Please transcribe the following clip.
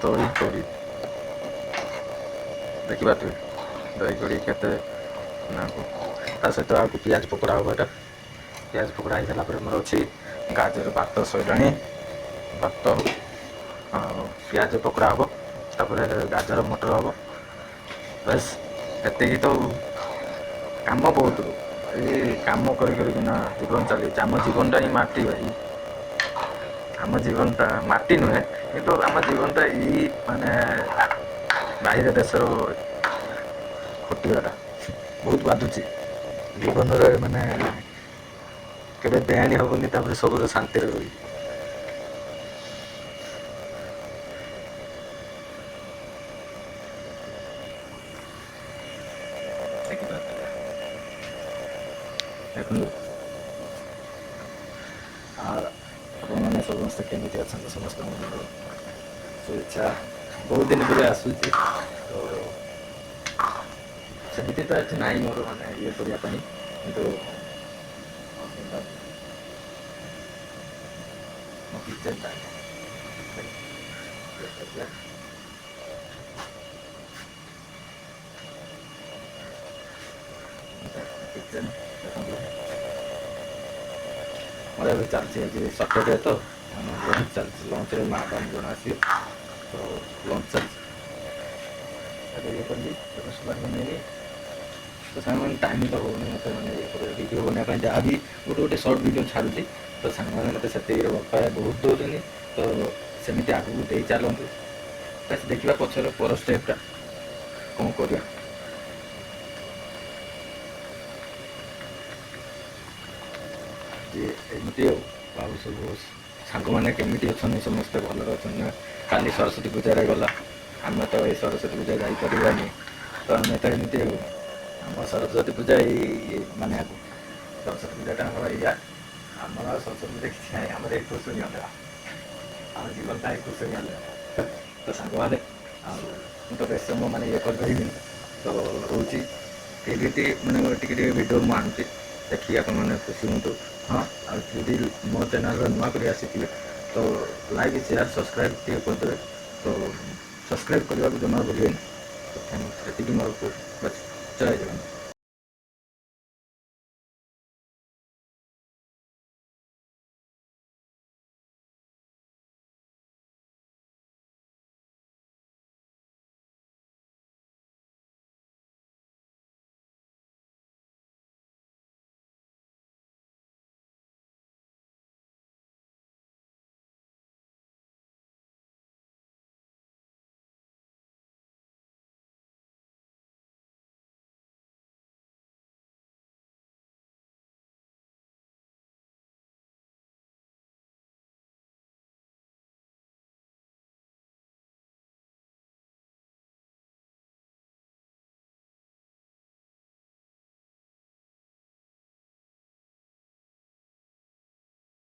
ଦହି କଡ଼ି ଦେଖିପାରୁଥିବେ ଦହି କଡ଼ି କେତେ ନା, ତା ସହିତ ଆଉ ପିଆଜ ପକୋଡ଼ା ହେବ। ଏଇଟା ପିଆଜ ପକୋଡ଼ା ହେଇସାରିଲା ପରେ ମୋର ଅଛି ଗାଜର ଭାତ ସରିଲାଣି, ଭାତ ଆଉ ପିଆଜ ପକୋଡ଼ା ହେବ, ତାପରେ ଗାଜର ମଟର ହେବ। ବାସ୍, ଏତିକି ତ କାମ। ବହୁତ ଏଇ କାମ କରି କରିକିନା ଜୀବନ ଚାଲିଛି। ଆମ ଜୀବନଟା ହିଁ ମାଟି ଭାଇ। ଆମ ଜୀବନଟା ମାଟି ନୁହେଁ, କିନ୍ତୁ ଆମ ଜୀବନଟା ଏଇ ମାନେ ବାହିର ଦେଶର ଖଟିବାଟା ବହୁତ ବାଧୁଛି ଜୀବନରେ। ମାନେ କେବେ ବେଆଣି ହବନି, ତାପରେ ସବୁରେ ଶାନ୍ତିରେ ରହିବି। ଦେଖିପାରୁଥିବେ, ଦେଖନ୍ତୁ। ଆଉ ଆପଣମାନେ ସମସ୍ତେ କେମିତି ଅଛନ୍ତି? ସମସ୍ତଙ୍କୁ ଶୁଭେଚ୍ଛା। ବହୁତ ଦିନ ପରେ ଆସୁଛି ତ, ସେମିତି ତ ଏଠି ନାହିଁ ମୋର ମାନେ ଇଏ କରିବା ପାଇଁ, କିନ୍ତୁ ମୋ କିଚେନଟା କିଚେନ୍ ଦେଖନ୍ତୁ। ମୋର ଏବେ ଚାଲିଛି, ଆଜି ସଟରଡେ ତ ଲଞ୍ଚ ଚାଲିଛି। ଲଞ୍ଚରେ ମା ବାପା ଜଣ ଆସିବେ ତ ଲଞ୍ଚ ଚାଲିଛି। ଏବେ ଇଏ କରିବି, ସଲାଡ଼ ବନେଇବି। ତ ସାଙ୍ଗମାନେ, ଟାଇମ୍ ତ ହେଉନି ମୋତେ ମାନେ ଇଏ କରିବା, ଭିଡ଼ିଓ ବନେଇବା ପାଇଁ। ଯାହା ବି ଗୋଟେ ଗୋଟେ ସର୍ଟ ଭିଡ଼ିଓ ଛାଡ଼ୁଛି, ତ ସାଙ୍ଗମାନେ ମୋତେ ସେତିକିରେ ଭଲ ପାଇବା ବହୁତ ଦେଉଛନ୍ତି। ତ ସେମିତି ଆଗକୁ ଦେଇ ଚାଲନ୍ତୁ। ବାସ୍, ଦେଖିବା ପଛରେ ପର ଷ୍ଟେପ୍ଟା କ'ଣ କରିବା। ଏମିତି ଆଉ ସବୁ ସାଙ୍ଗମାନେ କେମିତି ଅଛନ୍ତି? ସମସ୍ତେ ଭଲରେ ଅଛନ୍ତି ନା? କାଲି ସରସ୍ୱତୀ ପୂଜାରେ ଗଲା, ଆମେ ତ ଏଇ ସରସ୍ୱତୀ ପୂଜା ଯାଇପାରିବାନି। ତ ଆମେ ତ ଏମିତି ଆଉ ଆମ ସରସ୍ୱତୀ ପୂଜା ଏଇ ମାନେ ସରସ୍ୱତୀ ପୂଜାଟା ଆମର ଏଇଆ। ଆମର ଆଉ ସରସ୍ୱତୀ ପୂଜା କିଛି ନାହିଁ, ଆମର 21 ନିଅନ୍ତା, ଆମ ଜୀବନଟା 21 ନିଅନ୍ତା। ତ ସାଙ୍ଗମାନେ, ଆଉ ମୁଁ ତ ବେଶୀ ସମୟ ମାନେ ଇଏ କରିପାରିବିନି। ତ ରହୁଛି ଏମିତି ମାନେ ଟିକେ ଟିକେ ଭିଡ଼ିଓ ମୁଁ ଆଣୁଛି, ଦେଖିକି ଆପଣମାନେ ଖୁସି ହୁଅନ୍ତୁ। ହଁ, ଆଉ ଯଦି ମୋ ଚ୍ୟାନେଲରେ ନୂଆ କରି ଆସିଥିବେ ତ ଲାଇକ୍, ସେୟାର, ସବସ୍କ୍ରାଇବ୍ ଟିକେ କରିଦେବେ। ତ ସବସ୍କ୍ରାଇବ୍ କରିବାକୁ ଜମା ଭୁଲିବେନି। ତ ଏତିକି ମୋର, ବାସ୍। ଜୟ ଜଗନ୍ନାଥ।